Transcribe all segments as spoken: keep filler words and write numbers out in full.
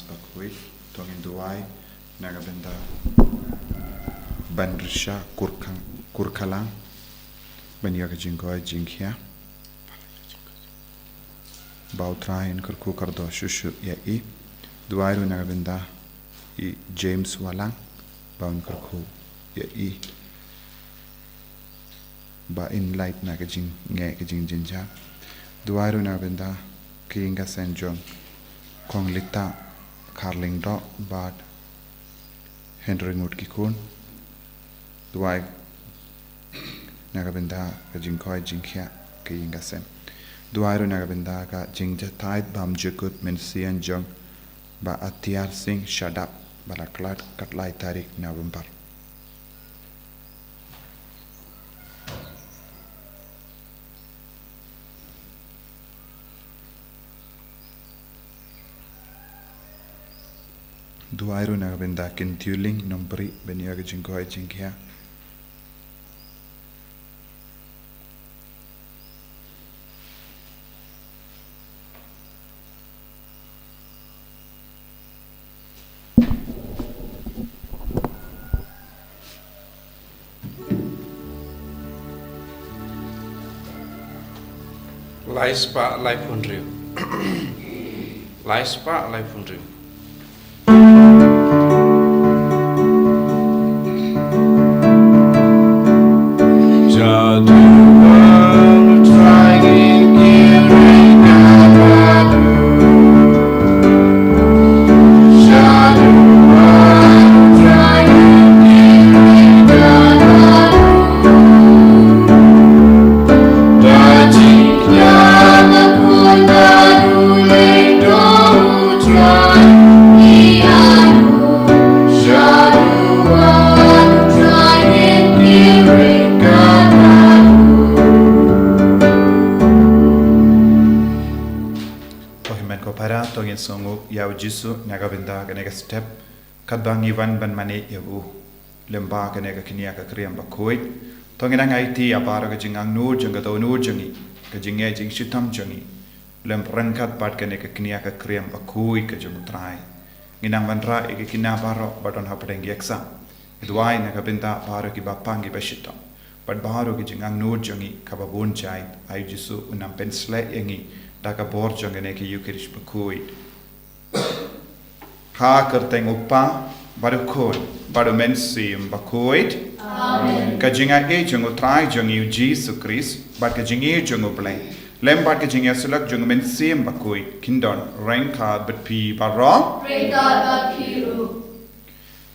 Bakhuid, to ngin duwai na ka bynta Ban Risa Kurkhang, Kurkhalang, ban ïa ka jingkoit jingkhiah. Ba U Trai un kyrkhu kyrdoh shuh shuh ïa i. Duwai ruh na ka bynta i James Walang, ba un kyrkhu ïa i, ba in lait na ka jingngeit ka jingjynjar. Duwai ruh na ka bynta ki ïing ka sem jong Kong Lita Kharlyngdoh bad Henry Ngut ki khun. Duwai na ka bynta ka jingkoit jingkhiah ka ïing ka sem. Duwai ruh na ka bynta ka jingjahthait bymjukut mynsiem jong Bah Atiar Singh Shadap, ba la khlad ka lai tarik November. Duwai ruh na ka bynta Kin Tiuling Nongpri, ban ïa ka jingkoit jingkhiah. Lai spah laiphew hynriew. Lai spah laiphew hynriew. Ko hynmen ko para, to ngin sngewnguh ïa U Jisu na ka bynta kane ka step, katba ngi wan ban mane ïa u. Lem bad kane ka kñia ka kriam bakhuid, to ngin nang aiti ïa baroh ka jingangnud jong ka dohnud jong ngi, ka jingngeit jingshitom jong ngi, lem ryngkat bad kane ka kñia ka kriam bakhuid ka jong U Trai. Ngin nang wanrah ïa ki kñia baroh ba don hapdeng ki ïaksah. Ngi duwai na ka bynta baroh kiba pang kiba shitom, bad baroh ki jingangnud jong ngi kaba bun jait. Ai U Jisu, un nang pynshlei ïa ngi da ka bor jong kane ka Eukharist bakhuid. Ha ka kyrteng U Kpa, bad U Khun, bad U Mynsiem Bakhuid. Amen. Ka jingaiei jong U Trai jong ngi U Jisu Khrist, bad ka jingïeit jong U Blei, lem bad ka jingïasyllok jong U Mynsiem Bakhuid, kin don ryngkat bad phi baroh. Ryngkat bad phi ruh.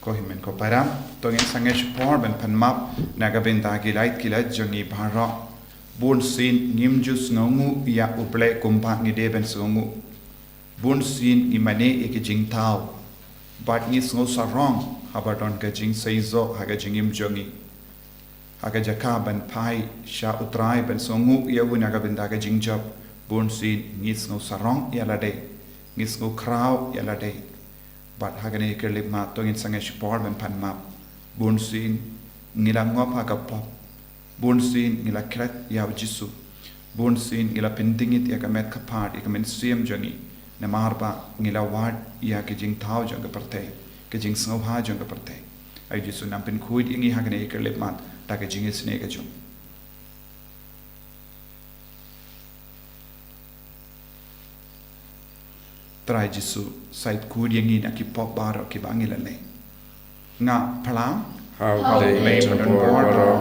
Ko hynmen ko para, to ngin sangeh shipor ban pan map na ka bynta ki lait ki lait jong ngi baroh. Bunsien ngim ju sngewnguh ïa U Blei kumba ngi dei ban sngewnguh. Bunsien ngi mane ïa ki jingthaw, bad ngi sngew sarong haba don ka jingseisoh ha ka jingim jong ngi. Ha ka jaka ban phai sha U Trai ban sngewnguh ïa u na ka bynta ka jingjop, bunsien ngi sngew sarong ïa lade, ngi sngew khraw ïa lade. Bad ha kane ka khyllipmat to ngin sangeh shipor ban pan map. Bunsien ngi la ngop ha ka pop. Bunsien ngi la klet ïa U Jisu. Bunsien ngi la pyndingit ïa ka met ka phad ïa ka mynsiem jong ngi, namar ba ngi la wad ïa ka jingthaw jong ka pyrthei, ka jingsngewbha jong ka pyrthei. Ai U Jisu, nang pynkhuid ïa ngi ha kane ka khyllipmat da ka jingisynei ka jong U Trai Jisu, sa ïakhuid ïa ngi na ki pop baroh kiba ngi la leh. Nga phla ha U Blei, ha U Blei badonbor baroh,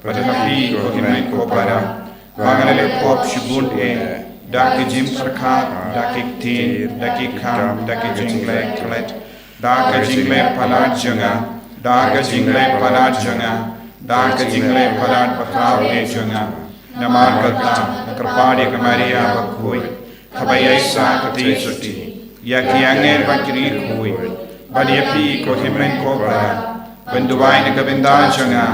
bad ha phi ko hynmen ko para, ba nga la leh pop shibun eh, da ki jingpyrkhat, da ki ktien, da ki kam, da ki jingleh klet, da ka jingleh palat jong nga, da ka jingleh palat jong nga, da ka jingleh palat bakhraw eh jong nga. Namar kata, nga kyrpad ïa ka Maria bakhuid, kaba ïaisah ka theisotti, ïa ki angel bad ki riewkhuid, bad ïa phi ko hynmen ko para, ban duwai na ka bynta jong nga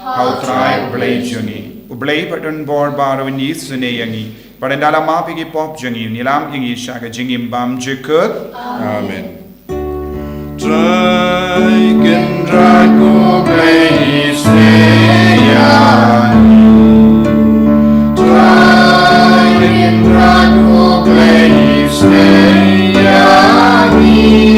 ha U Trai U Blei jong ngi. U Blei badonbor baroh un isynei ïa ngi, bad un da la map ïa ki pop jong ngi, un ïalam ïa ngi sha ka jingim bymjukut. Amen. Trai Kynrad ko Blei isynei ïa ngi. Trai Kynrad ko Blei isynei ïa ngi.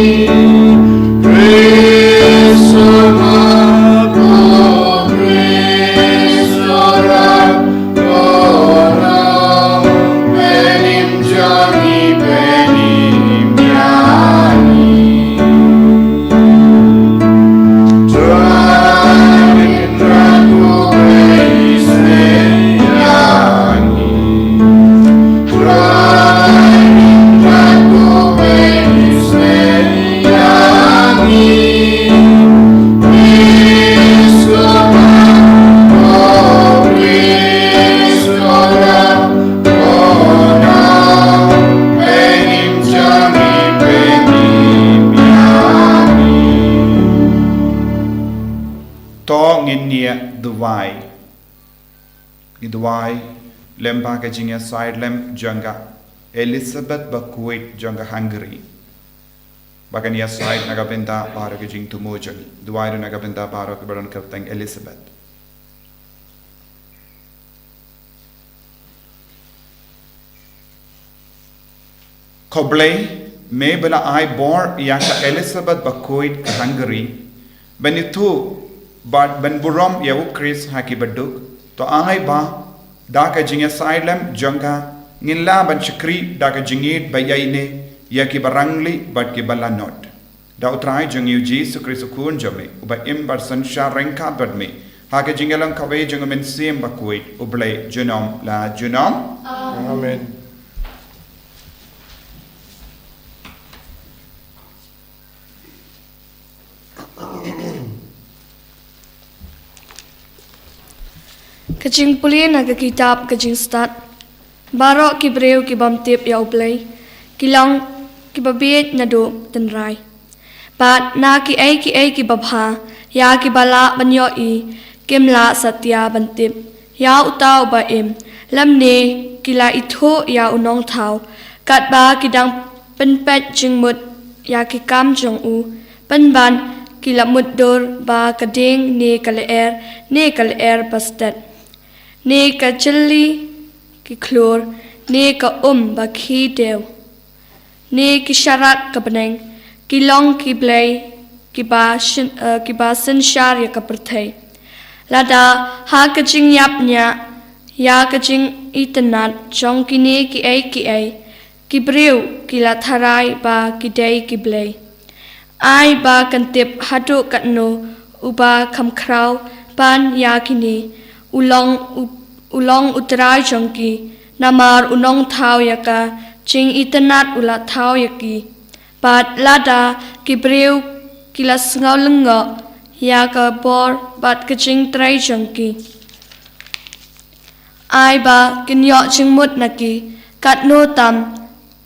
Ïa duwai. Ngi duwai lem ba ka jingïasaid lem jong ka Elizabeth bakhuid jong ka Hungary. Ba kan ïasaid na ka bynta baroh ka jingthmu jong ngi. Duwai ruh na ka bynta baroh kiba don kyrteng Elizabeth. Ko Blei, me ba la ai bor ïa ka Elizabeth bakhuid ka Hungary, ban ithuh bad ban burom ïa u Khrist ha ki baduk, to ai ba da ka jingïasaid lem jong ka ngin lah ban shakri da ka jingïeit ba ïaineh ïa ki barangli bad ki balanot. Da u Trai jong ngi u Jisu Khrist u Khun jong me, uba im bad synshar ryngkat bad me ha ka jingïalang kawei jong u Mynsiem Bakhuid, U Blei junom la junom. Amen. Ka jingpule na ka kitab ka jingstad. Baroh ki briew ki bym tip ïa U Blei ki long kiba bieit naduh tynrai. Bad na kiei kiei kiba bha ïa kiba lah ban ïohi, kim lah satia ban tip ïa uta uba im, lymne ki la ithuh ïa u Nongthaw, katba ki dang pynpeit jingmut ïa ki kam jong u, pynban ki la mutdur ba ka dieng ne ka lyer ne ka lyer ba stet, ne ka jylli ki khlur, ne ka um ba khie dew, ne ki sharak ka bneng, ki long ki blei kiba syn-, eh, kiba synshar ïa ka pyrthei. Lada ha ka jingïap ñiah ïa ka jingitynnad jong kine kiei kiei, ki briew ki la tharai ba ki dei ki blei. Ai ba kan tip haduh katno uba kham khraw ban ïa kine, u long u, u long U Trai jong ki, namar u Nongthaw ïa ka jingitynnad u la thaw ïa ki. Bad lada ki briew ki la sngew lyngngoh ïa ka bor bad ka jingtrei jong ki, ai ba kin ïoh jingmut na ki, katno tam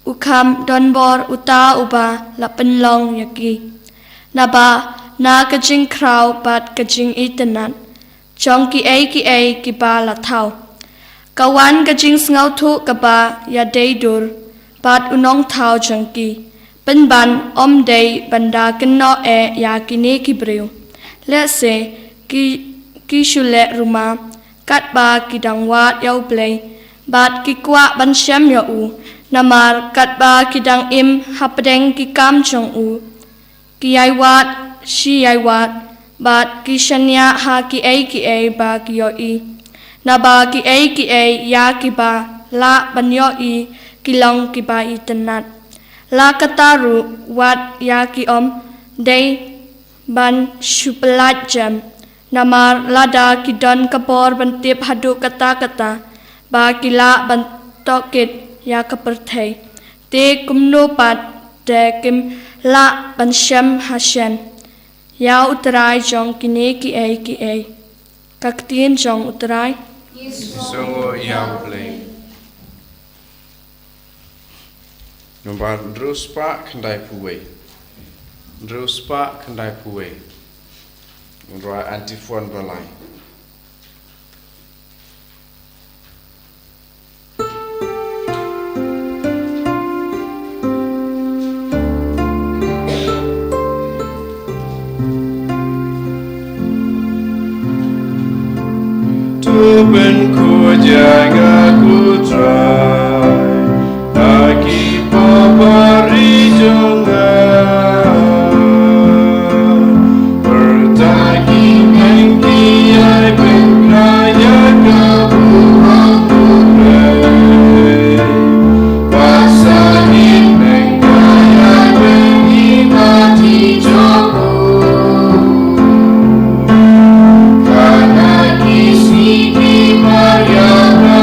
u kham don bor uta uba la pynlong ïa ki. Naba na ka jingkhraw bad ka jingitynnad jong kiei kiei kiba la thaw, ka wan ka jingsngewthuh kaba ïadei dur bad u Nongthaw jong ki. Pynban ym dei ban da kynnoh eh ïa kine ki briew. Lehse ki, ki shu leh rumah katba ki dang wad ïa U Blei, bad ki kwah ban shem ïa u, namar katba ki dang im hapdeng ki kam jong u, ki ïai wad shi ïai wad, bad ki shaniah ha kiei kiei ba ki ïohi. Naba kiei kiei ïa kiba lah ban ïohi ki long kiba itynnad. La kata ruh wat ïa ki ym dei ban shu pyllait jem. Namar lada ki don ka bor ban tip haduh katta katta ba ki lah ban tohkit ïa ka pyrthei, te kumno pat te kim lah ban shem hashen ïa U Trai jong kine kiei kiei. Ka ktien jong U Trai. Ïa U Blei. Nombar hynriew spah khyndai phew wei. Hynriew spah khyndai phew wei. Ngan rwai antiphon ba lai. To pynkup ïa nga ko Trai, ha ki pop bari jong nga. Pyrta ki meng ki ai pynkylla ïa ka burom U Blei. Ba sa ki meng ki ai pynkylla ïa ka burom U Blei. Kana ki sngi ki mar ïa ka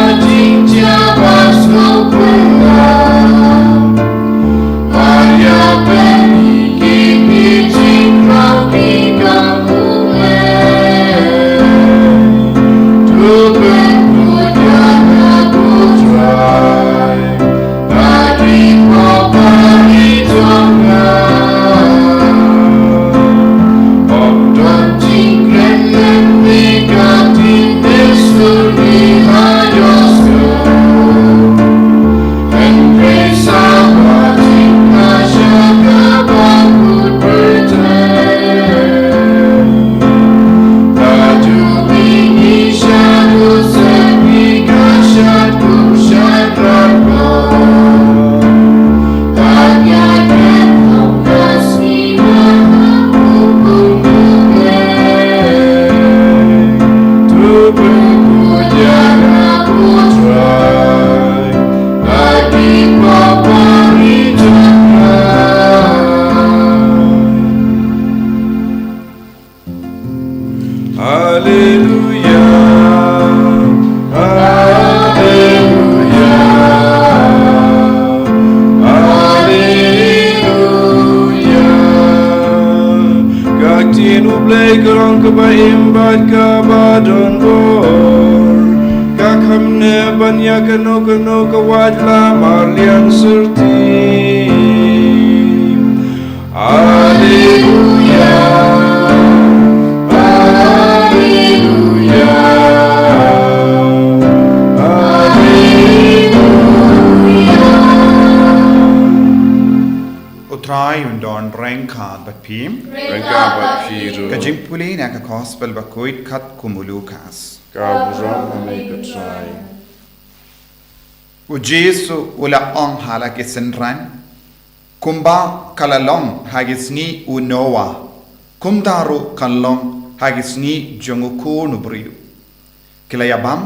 Haleluya, haleluya, haleluya. Ka ktien U Blei ka long kaba im bad kaba don bor. Ka kham neh ban ïa kano kano ka wad la marliang syrti. Haleluya, haleluya, haleluya. U Trai un don ryngkat bad phi. Ryngkat bad phi ruh. Ka jingpule na ka Gospel bakhuid katkum u Lukas. Ka burom ïa me ko Trai. U Jisu u la ong ha la ki synran, kumba ka la long ha ki sngi u Noah, kumta ruh kan long ha ki sngi jong u Khun u briew. Ki la ïabam,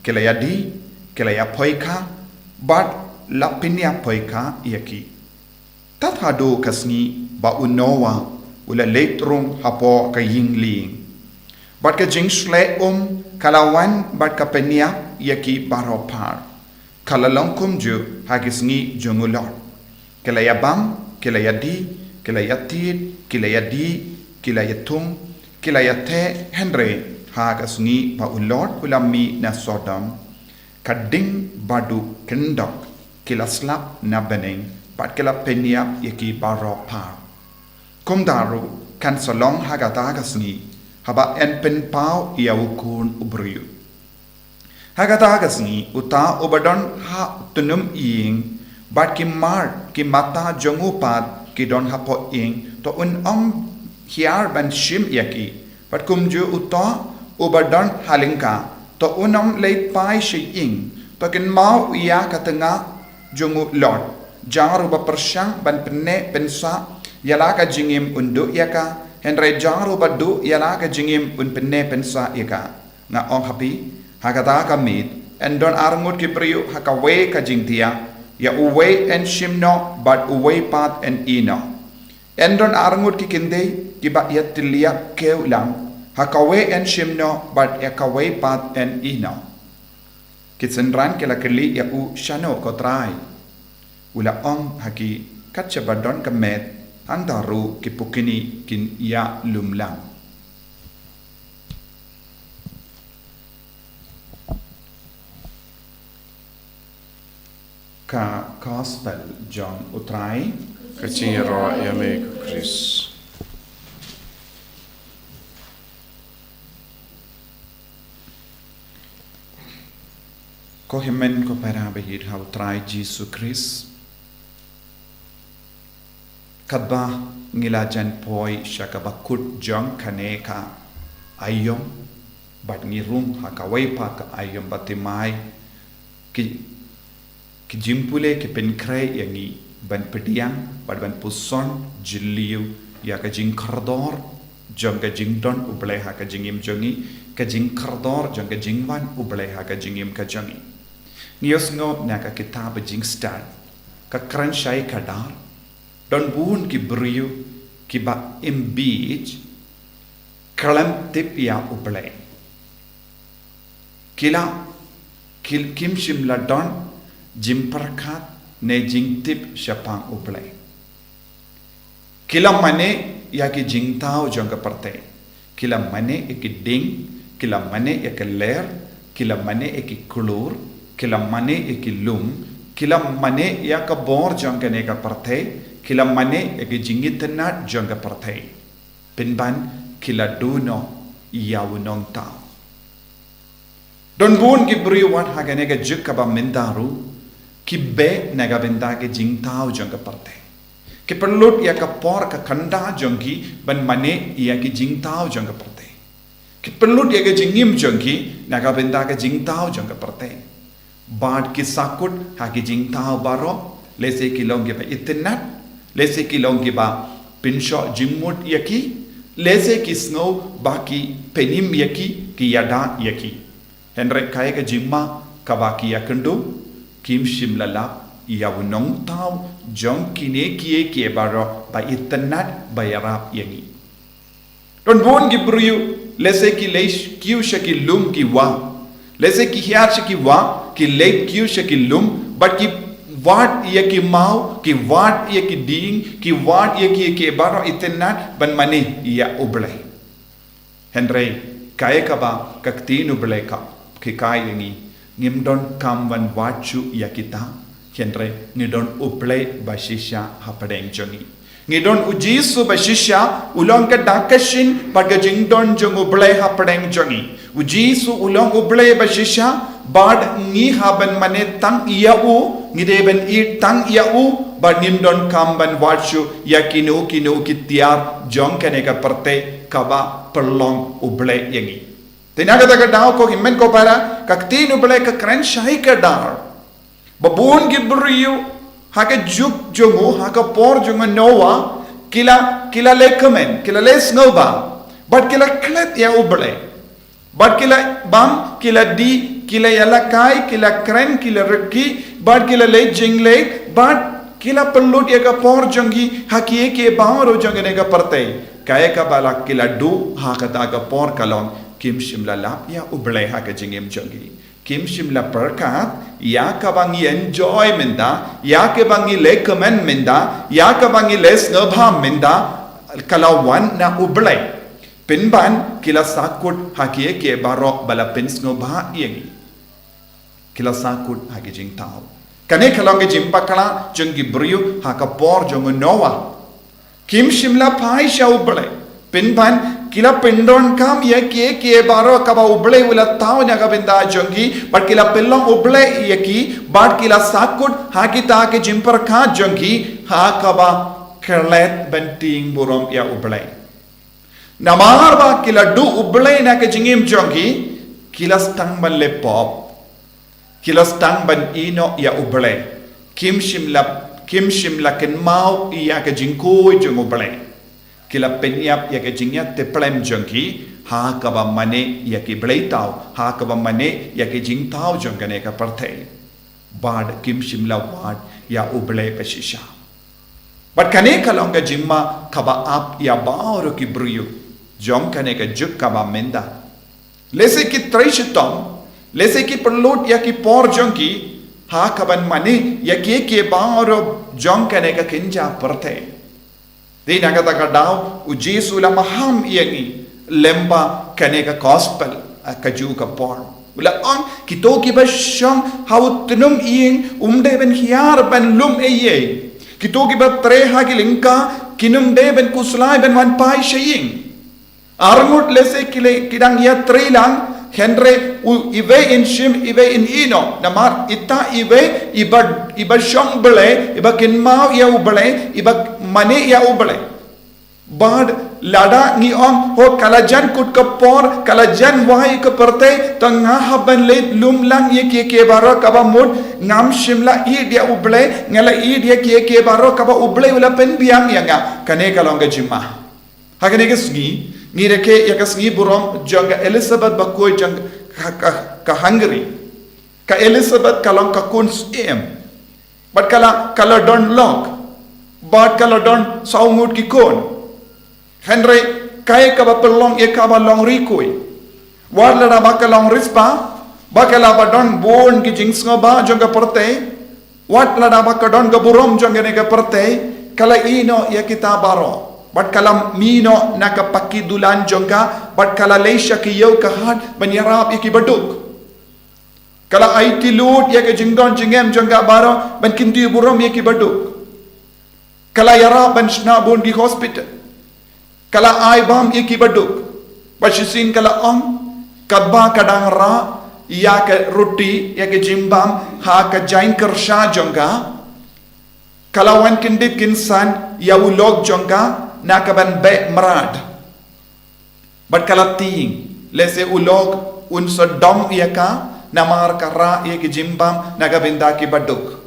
ki la ïadih, ki la ïapoikha, bad la pynïapoikha ïa ki. Tad haduh ka sngi ba u Noah u la leit rung hapoh ka ïing lieng. Bad ka jingshlei um ka la wan bad ka pynïap ïa ki baroh phar. Ka la long kumjuh ha ki sngi jong u Lot. Ki la ïabam, ki la ïadih, ki la ïatied, ki la ïadih, ki la ïathung, ki la ïatheh, hynrei ha ka sngi ba u Lot u la mih na Sodom, ka ding baduh kyndok, ki la slap na bneng, bad ki la pynïap ïa ki baroh phar. Kumta ruh kan sa long ha kata ka sngi, haba yn pynpaw ïa u Khun u briew. Ha kata ka sngi, uta uba don ha u tnum ïing, bad ki mar, ki mata jong u pat ki don hapoh ïing, to un ym hiar ban shim ïa ki. Bad kumjuh uta uba don ha lyngkha, to un ym leit phai sha ïing, to kynmaw ïa ka tnga jong u Lot, jar uba pyrshang ban pynneh pynsah ïa la ka jingim un duh ïa ka, hynrei jar uba duh ïa la ka jingim un pynneh pynsah ïa ka. Nga ong ha phi, ha kata ka miet, yn don arngut ki briew ha kawei ka jingthiah, ïa uwei yn shim noh, bad uwei pat yn ïeh noh. Yn don arngut ki kynthei, kiba ïatylliah kiew lang, ha kawei yn shim noh, bad ïa kawei pat yn ïeh noh. Ki synran ki la kylli ïa u, shano ko Trai? U la ong ha ki, kat shaba don ka met, hangta ruh ki pukni kin ïahlum lang. Ka Gospel jong u Trai. Ka jingïaroh ïa me ko Khrist. Ko hynmen ko para ba ïeit ha u Trai Jisu Khrist. Katba ngi la jan poi sha kaba kut jong kane ka aïom, bad ngi rung ha kawei pat ka aïom bathymmai, ki, ki jingpule ki pynkhreh ïa ngi ban pdiang, bad ban puson jylliew ïa ka jingkordor jong ka jingdon U Blei ha ka jingim jong ngi, ka jingkordor jong ka jingwan U Blei ha ka jingim ka jong ngi. Ngi ïohsngew na ka kitab Jingstad, ka kren shai khadar, don bun ki briew kiba im bieit, khlem tip ïa U Blei. Ki la, ki, kim shym la don jingpyrkhat ne jingtip shaphang U Blei. Ki la mane ïa ki jingthaw jong ka pyrthei. Ki la mane ïa ki dieng, ki la mane ïa ki ler, ki la mane ïa ki klur, ki la mane ïa ki lum, ki la mane ïa ka bor jong kane ka pyrthei, ki la mane ïa ki jingitynnad jong ka pyrthei. Pynban ki la duh noh ïa u nongthaw. Don bun ki briew wat ha kane ka juk kaba mynta ruh, ki beh na ka bynta ki jingthaw jong ka pyrthei. Ki pynlut ïa ka por ka khynda jong ki ban mane ïa ki jingthaw jong ka pyrthei. Ki pynlut ïa ka jingim jong ki na ka bynta ka jingthaw jong ka pyrthei. Bad ki sahkut ha ki jingthaw baroh, lehse ki long kiba itynnad, lehse ki long kiba pynshoh jingmut ïa ki, lehse ki sngew ba ki pynim ïa ki, ki ïada ïa ki. Hynrei kaei ka jingma kaba ki ïakynduh, kim shym la lap ïa u nongthaw jong kine kiei kiei baroh ba itynnad ba ïarap ïa ngi. Don bun ki briew Lehse ki leit kiew sha ki lum ki wah. Lehse ki hiar sha ki wah, ki leit kiew sha ki lum, bad ki wad ïa ki maw, ki wad ïa ki dieng, ki wad ïa ki, ki baroh itynnat ban mane ïa U Blei. Hynrei kaei kaba ka ktien U Blei ka hikai ïa ngi, ngim donkam ban wad shuh ïa kita. Hynrei ngi don U Blei ba shisha hapdeng jong ngi. Ngi don U Jisu ba shisha, u long ka dak ka shin bad ka jingdon jong U Blei hapdeng jong ngi. U Jisu u long U Blei ba shisha, bad ngi hap ban mane tang ïa u, ngi dei ban ïeit tang ïa u, bad ngim donkam ban wad shuh ïa kino kino ki tiar jong kane ka pyrthei kaba pynlong U Blei ïa ngi. Te na kata ka daw, ko hynmen ko para, ka ktien U Blei ka kren shai kdar ba bun ki briew ha ka juk jong u, ha ka por jong u Noah, ki la, ki la lehkmen, ki la leh sngewbha, bad ki la klet ïa U Blei. Bad ki la bam, ki la dih, ki la ïalehkai, ki la kren, ki la rkhie, bad ki la leh jingleh, bad ki la pynlut ïa ka por jong ki ha kiei kiei baroh jong kane ka pyrthei. Kaei kaba la ki la duh ha kata ka por ka long, kim shym la lap ïa U Blei ha ka jingim jong ki. Kim shym la pyrkhat ïa kaba ngi enjoy mynta, ïa kaba ngi lehkmen mynta, ïa kaba ngi leh sngewbha mynta, ka la wan na U Blei. Pynban ki la sahkut ha kiei kiei baroh ba la pynsngewbha ïa ngi. Ki la sahkut ha ki jingthaw. Kane ka long ka jingbakla jong ki briew ha ka por jong u Noah. Kim shym la phai sha U Blei. Pynban ki la pyndonkam ïa kiei kiei baroh kaba U Blei u la thaw na ka bynta jong ki, bad ki la pynlong U Blei ïa ki, bad ki la sahkut ha kita ki jingpyrkhat jong ki, ha kaba klet ban tieng burom ïa U Blei. Namar ba ki la duh U Blei na ka jingim jong ki, ki la sdang ban leh pop. Ki la sdang ban ïehnoh ïa U Blei. Kim shym la, kim shym la kynmaw ïa ka jingkhuid jong U Blei. Ki la pynïap ïa ka jingïatiplem jong ki, ha kaba mane ïa ki blei thaw, ha kaba mane ïa ka jingthaw jong kane ka pyrthei. Bad kim shym la wad ïa U Blei ba shisha. Bad kane ka long ka jingma kaba ap ïa baroh ki briew jong kane ka juk kaba mynta. Lehse ki trei shitom, lehse ki pynlut ïa ki por jong ki ha kaban mane ïa kiei kiei baroh jong kane ka kynja pyrthei. Te na kata ka daw, U Jisu u la maham ïa ngi lyngba kane ka gospel, ah, kajuh ka por. U la ong, kito kiba shong ha u tnum ïing, ym dei ban hiar ban lum ei ei. Kito kiba trei ha ki lyngkha, kim dei ban khuslai ban wan phai sha ïing. Arngut lehse ki leh, ki dang ïatrei lang, hynrei u, iwei in shim, iwei in ïehnoh, namar ita iwei, iba, iba shong Blei, iba kynmaw ïa U Blei, iba mane ïa U Blei. Bad lada ngi ong, ho ka la jan kut ka por, ka la jan wai ka pyrthei, te nga hap ban leit lum lang ïa kiei kiei baroh kaba mut, ngam shym la ïeit ïa U Blei, nga la ïeit ïa kiei kiei baroh kaba U Blei u la pynbiang ïa nga, kane ka long ka jingma. Ha kane ka sngi, ngi rakhe ïa ka sngi burom jong ka Elizabeth bakhuid jong ka, ka, ka Hungary. Ka Elizabeth ka long ka khun syiem. Bad ka la, ka la don lok. Bad ka la don saw ngut ki khun. Hynrei kaei kaba pynlong ïa ka ba long riewkhuid. Wat lada ba ka long riewspah, ba ka la ba don bun ki jingsngewbha jong ka pyrthei, wat lada ba ka don ka burom jong kane ka pyrthei, ka la ïehnoh ïa kita baroh. Bad ka la mih noh na ka paki dulan jong ka, bad ka la leit sha ki ïew ka hat ban ïarap ïa kiba duk. Ka la aiti lut ïa ka jingdon jingem jong ka baroh ban kyntiew burom ïa kiba duk. Ka la ïarap ban shna bun ki hospital. Ka la ai bam ïa kiba duk. Bad shisien ka la ong, katba ka dang rah ïa ka ruti, ïa ka jingbam ha ka jaiñkyrshah jong ka, ka la wan kyndit kynsan ïa u lok jong ka na ka ban beh mrad. Bad ka la tieng, lehse u lok un sa dom ïa ka, namar ka rah ïa ka jingbam na ka bynta kiba duk.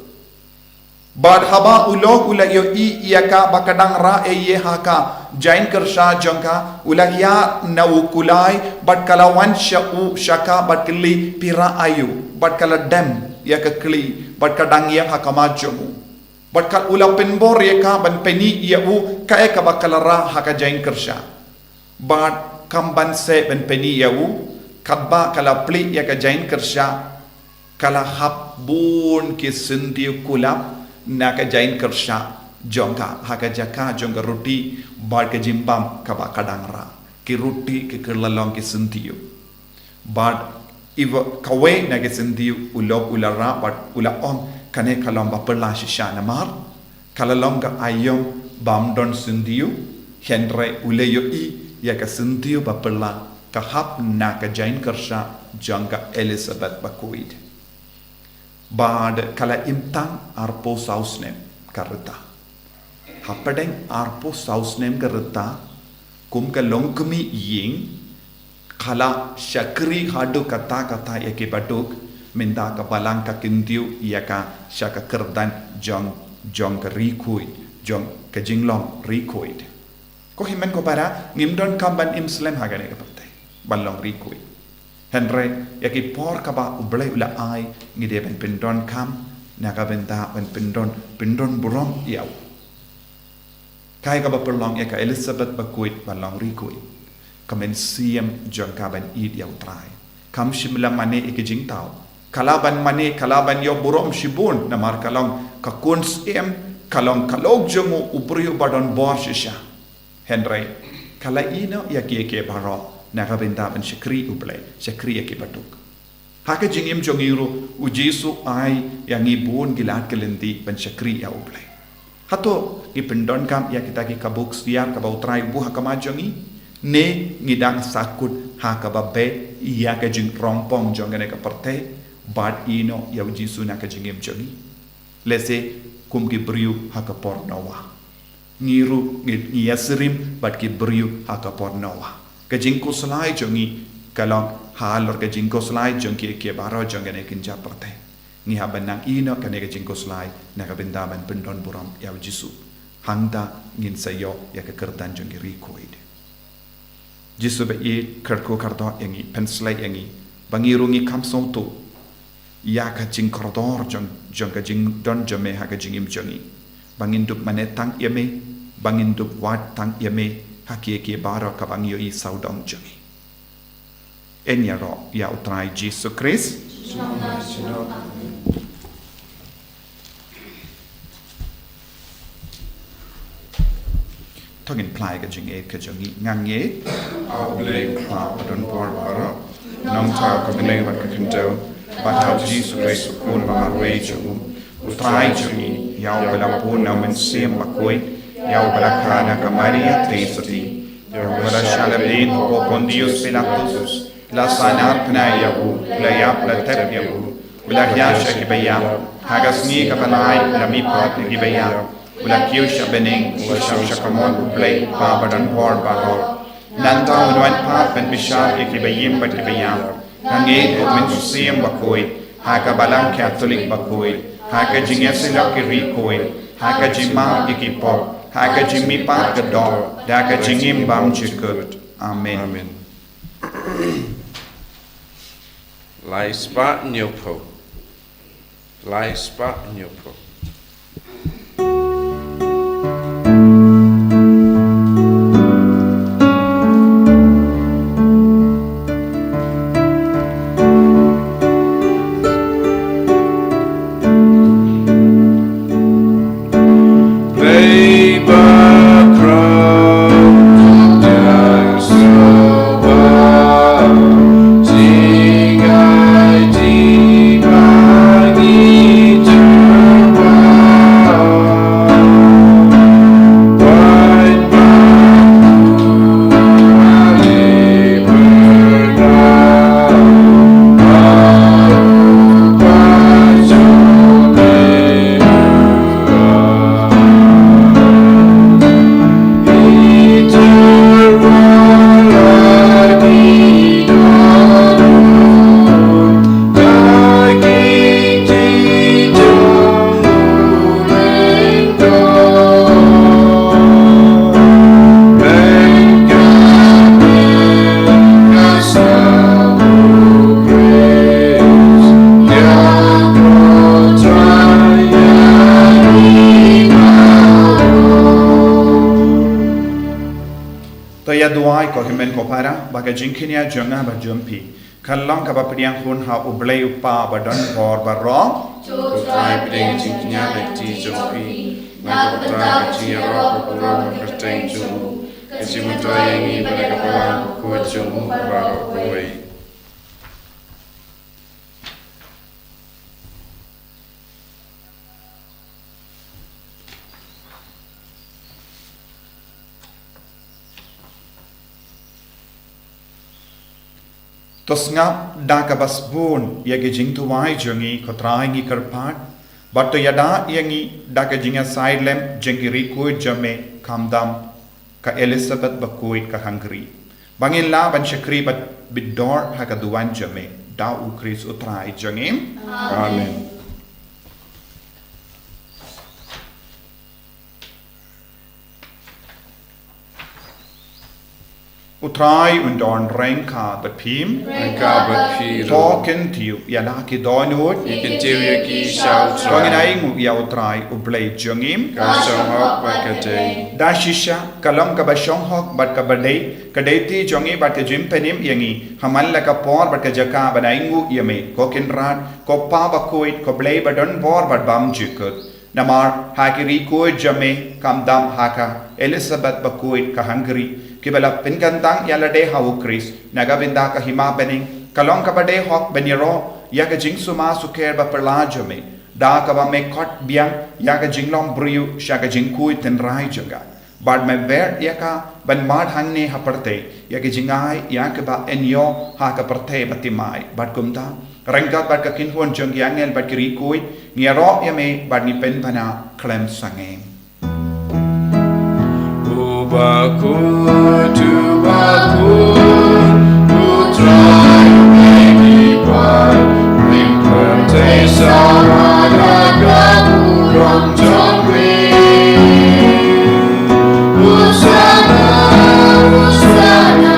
Bad haba u lok u la ïohi ïa ka ba ka dang rah ei ei ha ka jaiñkyrshah jong ka, u la ïaid na u kulai, bad ka la wan sha u sha ka bad kylli, phi rah aïu, bad ka la dem ïa ka khlieh, bad ka dang ïeng ha khmat jong u. Bad ka u la pynbor ïa ka ban pyni ïa u kaei kaba ka la rah ha ka jaiñkyrshah. Bad kam ban seh ban pyni ïa u, katba ka la plie ïa ka jaiñ kyrsha, ka la hap bun ki syntiew kulap na ka jaiñ kyrsha jong ka, ha ka jaka jong ka ruti bad ka jingbam kaba ka dang rah. Ki ruti ki kylla long ki syntiew. Bad iwa kawei na ki syntiew u lok u la rah bad u la ong, kane ka long ba phylla shisha namar ka la long ka aïom bym don syntiew, hynrei u la ïohi ïa ka syntiew ba phylla ka hap na ka jaiñ kyrsha jong ka Elizabeth bakhuid. Bad ka la im tang arphew saw snem ka rta. Hapdeng arphew saw snem ka rta, kum ka longkmie ïing, ka la shakri haduh katta katta ïa ki baduk, mynta ka balang ka kyntiew ïa ka sha ka kyrdan jong, jong ka ri khuid, jong ka jinglong ri khuid. Ko hynmen ko para, ngim donkam ban im slem ha kane ka pyrthei ban long ri khuid. Hynrei ïa ki por kaba U Blei u la ai, ngi dei ban pyndonkam na ka bynta ban pyndon, pyndon burom ïa u. Kaei kaba pynlong ïa ka Elizabeth bakhuid ban long ri khuid? Ka mynsiem jong ka ban ïeit ïa U Trai. Kam shym la mane ïa ki jingthaw. Ka la ban mane, ka la ban ïoh burom shibun namar ka long ka khun syiem, ka long ka lok jong u, u briew ba don bor shisha. Hynrei ka la ïehnoh ïa kiei kiei baroh na ka bynta ban shakri U Blei, shakri ïa ki baduk. Ha ka jingim jong ngi ruh, U Jisu u ai ïa ngi bun ki lad ki lynti ban shakri ïa U Blei. Hato ngi pyndonkam ïa kita ki kaba ksiar kaba U Trai u buh ha khmat jong ngi? Ne ngi dang sahkut ha kaba beh ïa ka jingrongpong jong kane ka pyrthei bad ïehnoh ïa U Jisu na ka jingim jong ngi? Lehse kum ki briew ha ka por Noah. Ngi ruh ngi, ngi ïasyriem bad ki briew ha ka por Noah. Ka jingkhuslai jong ngi ka long halor ka jingkhuslai jong kiei kiei baroh jong kane ka kynja pyrthei. Ngi hap ban nang ïehnoh kane ka jingkhuslai na ka bynta ban pyndon burom ïa U Jisu. Hangta ngin sa ïoh ïa ka kyrdan jong ki ri khuid. Jisu ba ïeit, kyrkhu kyrdoh ïa ngi, pynsleh ïa ngi ba ngi ruh ngi kham sngewthuh ïa ka jingkordor jong, jong ka jingdon jong me ha ka jingim jong ngi. Ba ngin dup mane tang ïa me, ba ngin dup wad tang ïa me ha kiei kiei baroh kaba ngi ïohi sawdong jong ngi. Yn ïaroh ïa U Trai Jisu Khrist. To ngin phla ïa ka jingïeit ka jong ngi, ngan ngeit. A U Blei U Kpa badonbor baroh, nongthaw ka bneng bad ka khyndew, bad ha U Jisu Khrist U Khun ba marwei jong U, U Trai jong ngi, ïa uba la bun na U Mynsiem Bakhuid, ïa uba la kha na ka Maria Theisotti, ïa uba la shah lehbeiñ hapoh Pontius Pilatus, la sahnarphna ïa u, la ïap la tep ïa u, u la hiar sha kiba ïap, ha ka sngi kaba lai u la mihpat na kiba ïap, u la kiew sha bneng, u la shong sha kamon U Blei U Kpa badonbor baroh. Nangta un wan pat ban bishar ïa kiba im bad kiba ïap. Nga ngeit ha U Mynsiem Bakhuid, ha ka Balang Katholik bakhuid, ha ka jingïasyllok ki ri khuid, ha ka jingmap ïa ki pop, ha ka jingmihpat ka doh, da ka jingim bymjukut. Kut. Amen. Amen. Lai spah hynñiewphew. Lai spah hynñiewphew. To ïa duwai ko hynmen ko para, ba ka jingkñia jong nga bad jong phi kan long kaba pdiang hun ha U Blei U Kpa ba don bor baroh. To u Trai pdiang jingkñia lynti jong phi na ka bynta ka jingïaroh baroh ka kyrteng jong u, ka jingmyntoi ïa ngi bad ka balang bakhuid jong u baroh kawei. To sngap da kaba sbun ïa ki jingduwai jong ngi, ko Trai, ngi kyrpad, bad to ïada ïa ngi da ka jingïasaid lem jong ki riewkhuid jong me, khamtam ka Elizabeth bakhuid ka Hungary, ba ngin lah ban shakri bad bit dor ha ka duwan jong me. Da U Khrist U Trai jong ngi. Amen. U Trai un don ryngkat bad phi. Ryngkat bad phi ruh. To kyntiew ïa la ki dohnud. Ngi kyntiew ïa ki sha U Trai. To ngin ainguh ïa U Trai U Blei jong ngi. Ka shong hok bad ka dei. Da shisha ka long kaba shong hok bad kaba dei, ka dei ti jong ngi bad ka jingpynim ïa ngi ha man la ka por bad ka jaka ban ainguh ïa me, ko Kynrad, ko Kpa bakhuid, ko Blei ba don bor bad bymjukut. Namar ha ki riewkhuid jong me, khamtam ha ka Elizabeth bakhuid ka Hungary, kiba la pynkyntang ïa lade ha U Khrist na ka bynta ka hima bneng, ka long kaba dei hok ban ïaroh ïa ka jingsumar sukher baphylla jong me, da kaba me khot biang ïa ka jinglong briew sha ka jingkhuid tynrai jong ka. Bad me ber ïa ka ban mad hangne ha pyrthei ïa ka jingai ïa kaba yn ïoh ha ka pyrthei bathymmai. Bad kumta, ryngkat bad ka kynhun jong ki angel bad ki riewkhuid, ngi ïaroh ïa me bad ngi pynbna khlem sangeh. U bakhuid, u bakhuid, U Trai u dei ki paid, ring pyrthei sawa da ka burom jong u. Hosanna, Hosanna,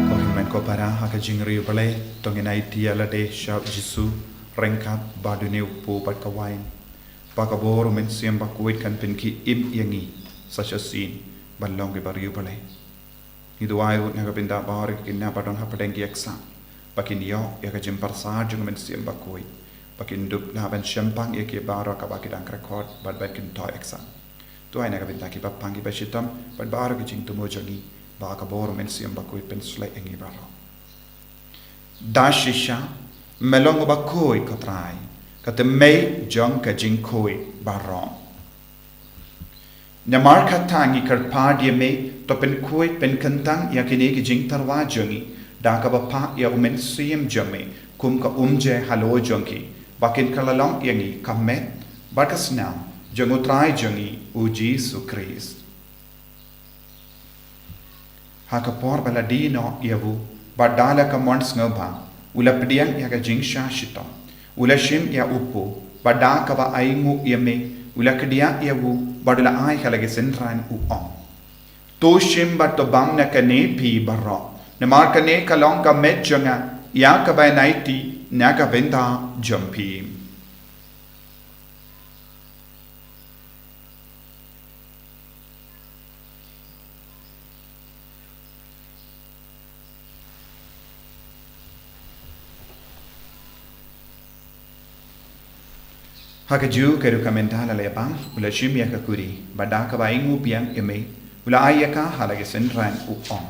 Ko hynmen ko para, ha ka jingriewblei to ngin aiti ïa lade sha U Jisu ryngkat bad une u kpu bad ka wain, ba ka bor U Mynsiem Bakhuid kan pynkhie im ïa ngi sa shisien ban long kiba riewblei. Ngi duwai ruh na ka bynta baroh ki khynnah ba don hapdeng ki ïaksah, ba kin ïoh ïa ka jingpyrsad jong U Mynsiem Bakhuid, ba kin dup lah ban shemphang ïa kiei baroh kaba ki dang kyrshan, bad ban kin thoh ïaksah. Duwai na ka bynta kiba pang kiba shitom bad baroh ki jingthmu jong ngi, ba ka bor U Mynsiem Bakhuid pynsleh ïa ngi baroh. Da shisha me long u bakhuid, ko Trai, ka thymmei jong ka jingkhuid baroh. Namar kata ngi kyrpad ïa me, to pynkhuid pynkyntang ïa kine ki jingtyrwa jong ngi da kaba phah ïa U Mynsiem jong me kum ka umjer halor jong ki, ba kin kylla long ïa ngi ka met bad ka snam jong U Trai jong ngi U Jisu Khrist. Ha ka por ba la die noh ïa u, bad da la ka mon sngewbha, u la pdiang ïa ka jingshah shitom, u la shim ïa u kpu, bad da kaba ainguh ïa me, u la kdiah ïa u, bad u la ai ha la ki synran, u ong: To shim bad to bam na kane phi baroh, namar kane ka long ka met jong nga, ïa kaba yn aiti na ka bynta jong phi. Ha kajuh ka rukom, ynda la leh bam, u la shim ïa ka kuri, bad da kaba ainguh biang ïa me, u la ai ïa ka ha la ki synran, u ong: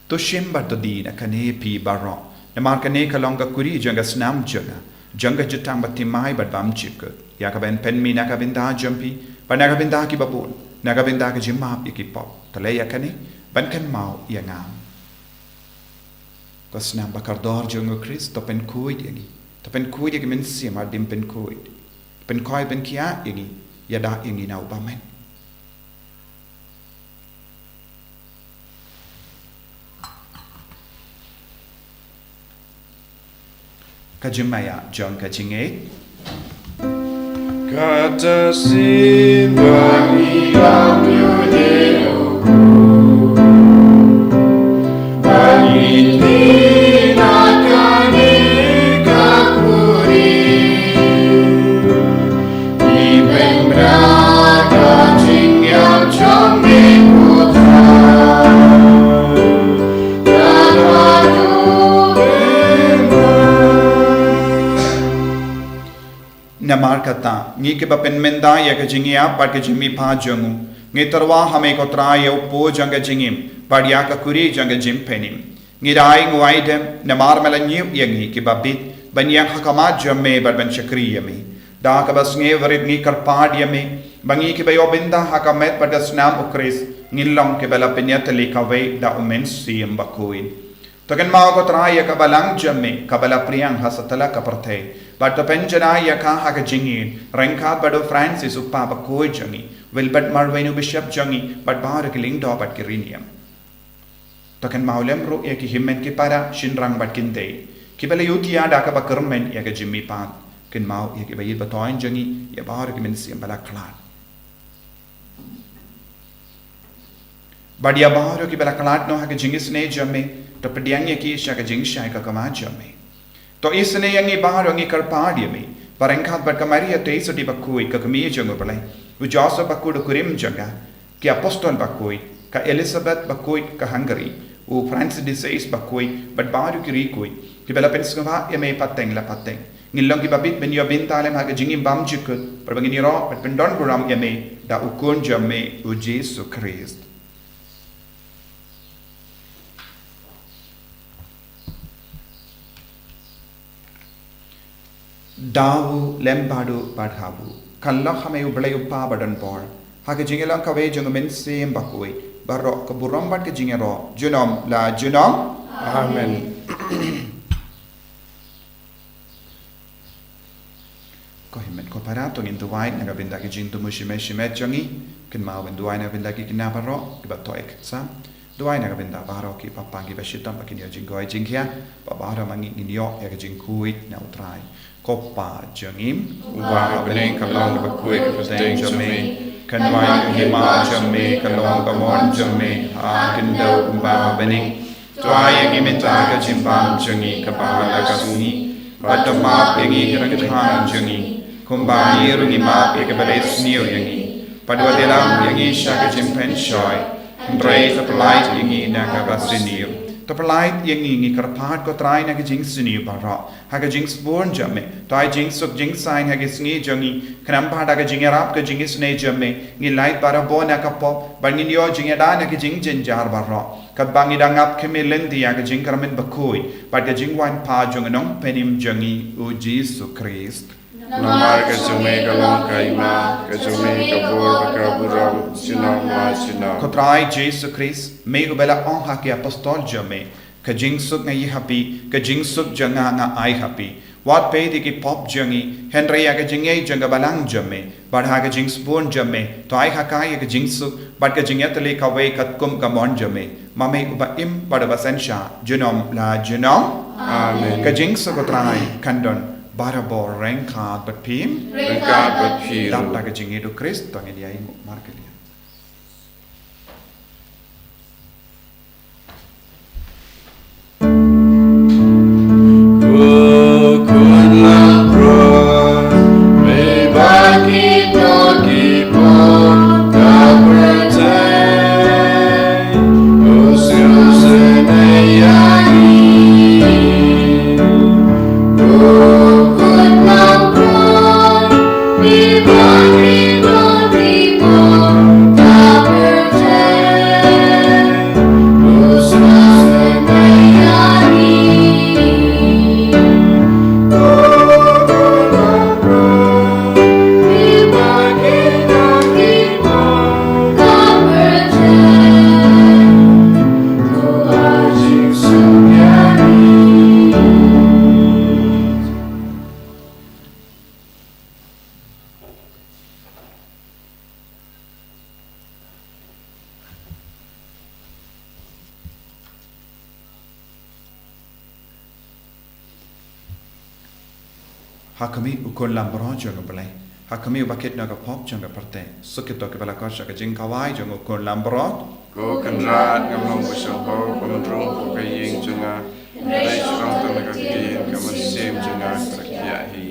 To shim bad to die na kane phi baroh, namar kane ka long ka kuri jong ka snam jong nga, jong ka jutang bathymmai bad bymjukut, ïa kaba yn pynmih na ka bynta jong phi bad na ka bynta kiba bun, na ka bynta ka jingmap ïa ki pop. To leh ïa kane ban kynmaw ïa nga. Ka snam ba kordor jong u Khrist, to pynkhuid ïa ngi. To pynkhuid ïa ki mynsiem hadien pynkhuid. Pynkhoi pynkhiah ïa ngi, ïada ïa ngi na u bymman. Ka jingmaïa jong ka jingngeit. Kata sien ba ngi lam ïa u Blei, ba ngi tih na kane ka khuri. Namar kata, ngi kiba pynmynta ïa ka jingïap bad ka jingmihpat jong u, ngi tyrwa ha me ko Trai ïa u pud jong ka jingim, bad ïa ka khuri jong ka jingpynim. Ngi dei ngi wai dem, namar me la ñiew ïa ngi kiba bit, ban ïeng ha khmat jong me bad ban shakri ïa me. Da kaba sngewrit ngi kyrpad ïa me, ba ngi kiba ïoh bynta ha ka met bad ka snam u Khrist, ngin long kiba la pynïatylli kawei da u Mynsiem Bakhuid. To kynmaw ko Trai ïa ka balang jong me, kaba la pdiang ha satlak ka pyrthei. Bad to pynjanai ïa ka ha ka jingïeit, ryngkat bad u Francis u Kpa Bakhuid jong ngi, Wilbert Marwein u Bishop jong ngi, bad baroh ki lyngdoh bad ki riewniam. To kynmaw lem ruh ïa ki hynmen ki para, shynrang bad kynthei, kiba la ïutia da kaba kyrmen ïa ka jingmihpat. Kynmaw ïa kiba ïeit ba thoiñ jong ngi, ïa baroh ki mynsiem ba la khlad. Bad ïa baroh kiba la khlad noh ha ka jingisynei jong me, to pdiang ïa ki sha ka jingshai ka khmat jong me. To isynei ïa ngi baroh, ngi kyrpad ïa me, ba ryngkat bad ka Maria Theisotti Bakhuid, ka kmie jong u Blei, u Joseph Bakhuid u kurim jong ka, ki apostol bakhuid, ka Elizabeth Bakhuid ka Hungary, u Francis de Sales Bakhuid, bad baroh ki riewkhuid kiba la pynsngewbha ïa me pateng la pateng, ngin long kiba bit ban ïoh bynta lem ha ka jingim bymjukut, bad ba ngin ïaroh bad pyndonburom ïa me da u Khun jong me u Jisu Khrist. Da u lem bad u bad ha u, kan long ha me u Blei u Kpa badonbor, ha ka jingïalong kawei jong u Mynsiem Bakhuid, baroh ka burom bad ka jingïaroh junom la junom. Amen. Ko hynmen ko para, to ngin duwai na ka bynta ki jingthmu shimet shimet jong ngi. Kynmaw ban duwai na ka bynta ki khynnah baroh kiba thoh exam. Duwai na ka bynta baroh ki paidbah kiba shitom ba kin ïoh jingkoit jingkhiah, ba baroh ma ngi ngin ïoh ïa ka jingkhuid na u Trai. Ko Pa jong ngi uba ha bneng, ka long kaba khuid ka kyrteng jong me. Kan wan ka hima jong me, ka long ka mon jong me ha khyndew kumba ha bneng. To ai ïa ngi mynta ka jingbam jong ngi kaba ha la ka sngi, bad to map ïa ngi ki ryngkang jong ngi, kumba ngi ruh ngi map ïa kiba la sniew ïa ngi. Bad wat ïalam ïa ngi sha ka jingpynshoi, hynrei to pyllait ïa ngi na kaba sniew. To pyllait ïa ngi, ngi kyrpad ko Trai, na ka jingsniew baroh. Ha ka jingsbun jong me, to ai jingsuk jingsaiñ ha ki sngi jong ngi, khnang ba da ka jingïarap ka jingisynei jong me, ngin lait barabor na ka pop, bad ngin ïoh jingïada na ki jingjynjar baroh. Katba ngi dang ap khmih lynti ïa ka jingkyrmen bakhuid bad ka jingwan pat jong u Nongpynim jong ngi u Jisu Khrist. Namar ka jong me ka long ka hima, ka jong me ka bor bad ka burom, junom la junom. Ko Trai Jisu Khrist, me uba la ong ha ki apostol jong me, ka jingsuk nga ai ha phi, ka jingsuk jong nga nga ai ha phi. Wat peit ïa ki pop jong ngi, hynrei ïa ka jingngeit jong ka balang jong me, bad ha ka jingsbun jong me, to ai ha ka ïa ka jingsuk bad ka jingïatylli kawei katkum ka mon jong me. Ma me uba im bad uba synshar junom la junom. Amen. Ka jingsuk u Trai kan don barabor ryngkat bad phi. Ryngkat bad phi. Dap da ka jingngeit u Khrist, to ngin ïa ïeng markylliang. Ha khmih u Khun Lambrot jong U Blei, ha khmih u ba kit na ka pop jong ka pyrthei. Suk ïa kito kiba la khot sha ka jingkhawai jong u Khun Lambrot. Ko Kynrad, ngam long ba shong bor, ba mynrung ko ka ïing jong nga. Hynrei shong tang na ka ktien ka mynsiem jong nga sa khia hi.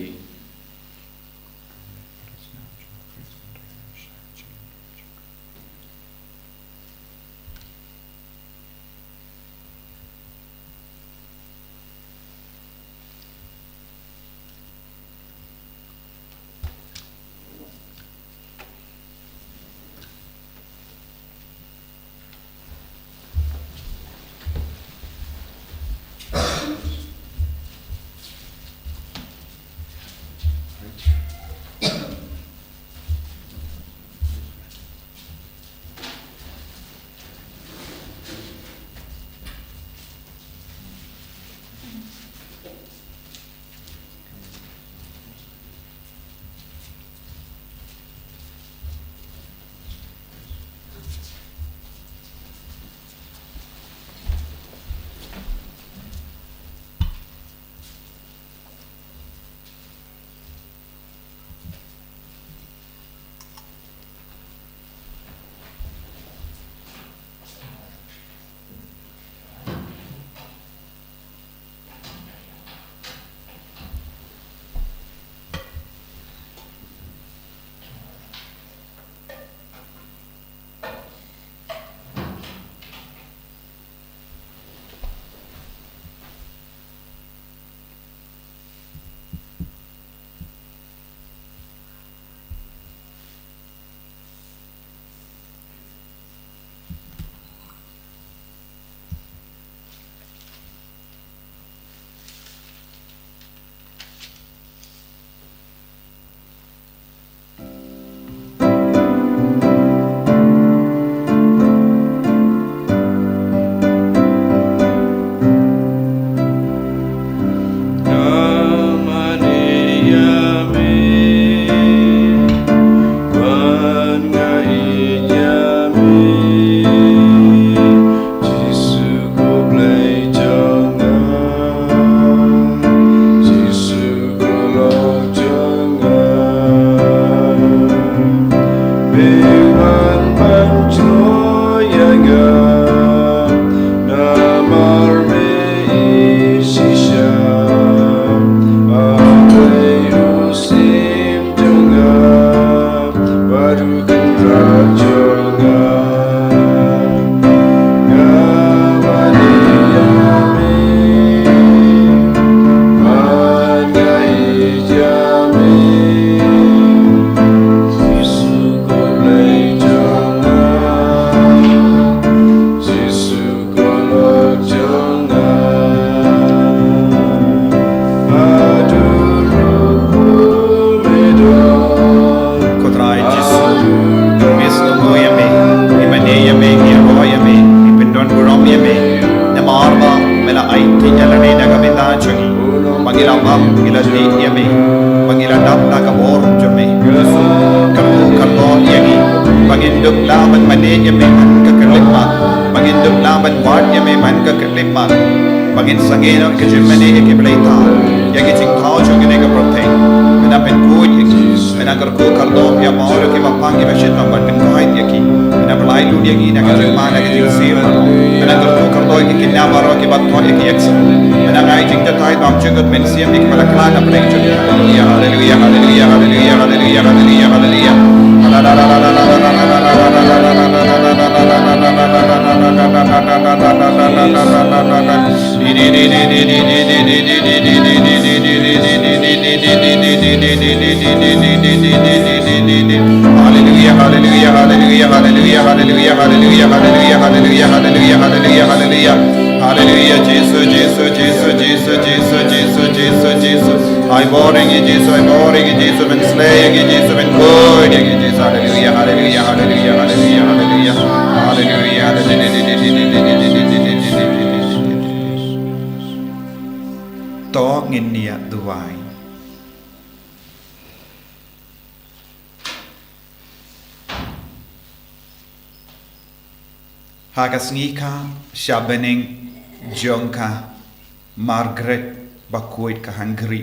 Jisu ko Blei jong nga, Jisu ko Lord jong nga. Phi wan ban jngoh ïa nga, namar me i shisha. A Blei u Syiem jong nga, bad u Kynrad jong nga. Nga mane ïa me, bad nga ïeit ïa me. Jisu ko Blei jong nga, Jisu Ko Trai Jisu, me sngewnguh ïa me, ngi mane ïa me, ngi ïaroh ïa me, ngi pyndon burom ïa me. Namar ba me la aiti ïa lade na ka bynta jong ngi, ba ngi la bam, ngi la dih ïa me, ba ngi la dap da ka bor jong me. Jisu, kyrkhu kyrdoh ïa ngi, ba ngin dup lah ban mane ïa me man ka khyllipmat, ba ngin dup lah ban wad ïa me man ka khyllipmat. Ba ngin sangeh noh ka jingmane ïa ki blei thaw, ïa ki jingthaw jong kane ka pyrthei. Me nang pynkhuid ïa ki, me nang kyrkhu kyrdoh ïa baroh kiba pang kiba shitom ban pynkoit ïa ki. Me nang pynlait lut ïa ngi na ka jingma na ka jingsiew. Me nang kyrkhu kyrdoh ïa ki khynnah baroh kiba thoh ïa ki exam. Me nang ai jingjatai bymjukut mynsiem ïa kiba la khlad na pdeng jong ki. Haleluya, haleluya, haleluya. Haleluya, haleluya, haleluya, haleluya. Haleluya, Jisu, Jisu, Jisu. Ai bor ïa ngi Jisu, ai bor ïa ngi Jisu, pynsleh ïa ngi Jisu, pynkhuid ïa ngi Jisu. Haleluya, haleluya, haleluya. Haleluya, haleluya. To ngin ïa duwai. Ha ka sngi ka sha bneng jong ka Margaret bakhuid ka Hungary.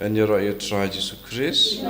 Yn ïaroh ïa U Trai Jisu Khrist.